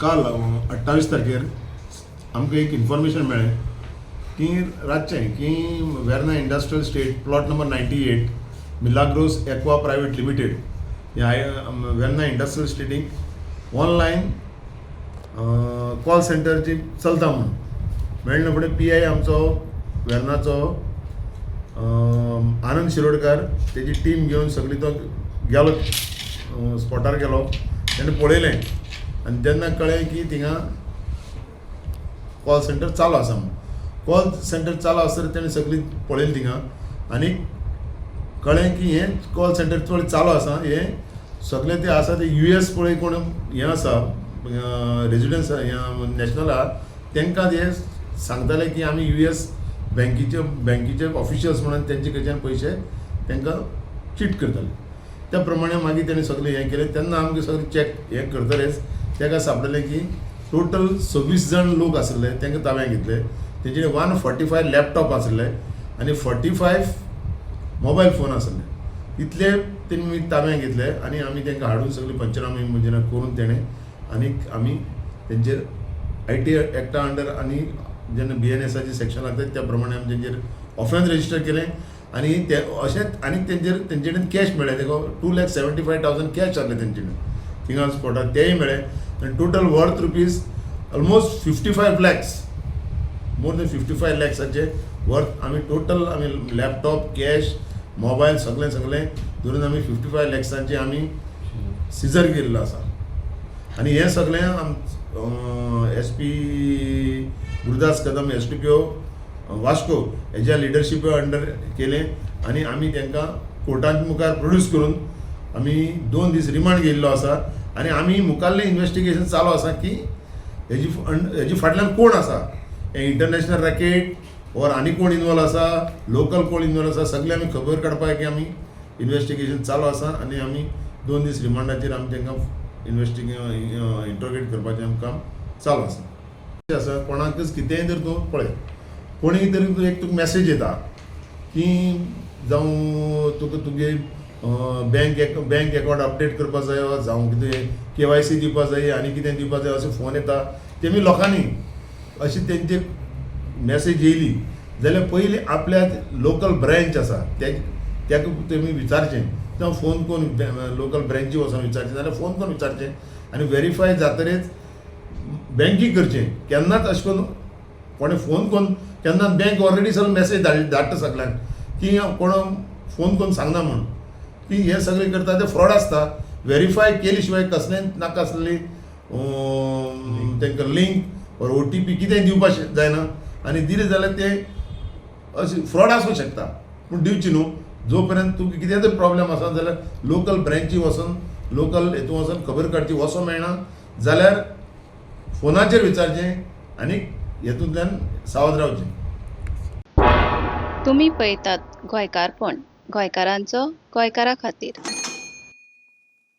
काल 28 तारखेर आमकां एक इन्फॉर्मेशन मेळ्ळें की रातचें की Verna industrial estate, plot number 98, Milagros Aqua Private Limited ह्या वेर्ना इंडस्ट्रियल इस्टेटीक ऑनलायन कॉल सेंटरची चलता म्हणून मेळना फुडें पीआय आमचो वेर्नाचो आनंद शिरोडकर तेजी टीम घेवन सगळी तो गेलो, स्पॉटार गेलो. तेणें पळयलें आनी तेन्ना कळ्ळें की थिंगा कॉल सेंटर चालू आसा म्हणून. कॉल सेंटर चालू आसतना तेणें सगळी पळयलें थिंगा आनी कळ्ळें की हें कॉल सेंटर चड चालू आसा. हें सगळें ते आसा ते यूएस पळय कोण हें आसा, रेजिडन्स नॅशनल आहा, तांकां ते सांगताले की आमी यूएस बँकेचे ऑफिशियल्स म्हणून तेंचे कडच्यान पयशे तांकां चीट करताले. त्या प्रमाणे मागीर तेणी सगळें हें केलें. तेन्ना आमकां सगळें चॅक हें करतलेच ताका सांपडलें की टोटल 26 जाण लोक आसले. तांकां ताब्यात घेतले. तेंचे 145 लॅपटॉप आसले आनी 45 मोबायल फोन आसले. इतले तेणी ताब्यात घेतले आनी आमी तांकां हाडून सगळे पंचनामे म्हणजे करून तेणें आनी आमी तेंचेर IT एक्टा अंडर आनी जेन्ना बीएनएसाचे सेक्शन लागता त्या प्रमाणे आमी तेंचेर ऑफेन्स रजिस्टर केलें. आनी ते अशेंच आनी तेंचेर तेंचे कडेन कॅश मेळ्ळें. तेका 2,75,000 कॅश आसले तेंचे कडेन थिंगा स्पॉटार, तेय मेळ्ळे. आनी total worth rupees almost 55 lakhs, more than 55 लॅक्साचे worth आमी टोटल आमी लॅपटॉप, कॅश, मोबायल सगळें सगळें धरून आमी 55 लॅक्सांचे आमी सिजर केल्लो आसा. आनी हें सगळें आम SP Gurudas Kadam, SDPO Vasco हेज्या लिडरशिपा अंडर केलें. आनी आमी तांकां कोर्टां मुखार प्रोड्यूस करून आमी 2 दीस रिमांड घेयल्लो आसा. आनी आमी मुखाल्लें इन्वेस्टिगेशन चालू आसा की हेजी फाटल्यान कोण आसा, हें इंटरनॅशनल रॅकेट ऑर आनी कोण इनवॉल्व आसा, लोकल कोण इनवॉल्व आसा, सगळें आमी खबर काडपाक की आमी इन्वेस्टिगेशन चालू आसा. आनी आमी 2 दीस रिमांडाचेर आमी तांकां इंट्रोगेट करपाचें आमकां काम चालू आसा. आसा कोणाकच कितेंय जर तूं पळय, कोणीय तरी तूं एक तुका मॅसेज येता की जावं तुका तुगे बँक अकावंट अपडेट करपा जाय वा जावं कितें केवायसी दिवपा जाय आनी कितें दिवपा जाय अशें फोन येता. तेमी लोकांनी अशी तेंचे मॅसेज येयली जाल्यार पयलीं आपल्या लोकल ब्रँच आसा ते तेका तेमी विचारचें, जावं फोन करून लोकल ब्रँची वचोन विचारचें, जाल्यार फोन करून विचारचें आनी वेरीफाय जातरीच बँकींग करचें. केन्नाच अशें करून कोणें फोन करून केन्ना बँक ऑलरेडी सगळें मॅसेज धाडटा सगळ्यांक की कोण फोन करून सांगना म्हूण की हे सगळें करता ते फ्रॉड आसता. वेरीफाय केली शिवाय कसलेंच नाका आसलेली तांकां लिंक ऑर ओटीपी कितें दिवपा जायना. आनी दिलें जाल्यार ते अशें फ्रॉड आसूंक शकता, पूण दिवची न्हू. जो पर्यंत तुका कितें तरी प्रॉब्लेम आसा जाल्यार लोकल ब्रँची वचोन, लोकल हितून वचोन खबर काडची. वचों मेळना जाल्यार फोनाचेर विचारचें आनी हेतूंतल्यान सावध रावचें. तुमी पळयतात गोंयकारपण, गोंयकारांचो गोंयकारा खातीर.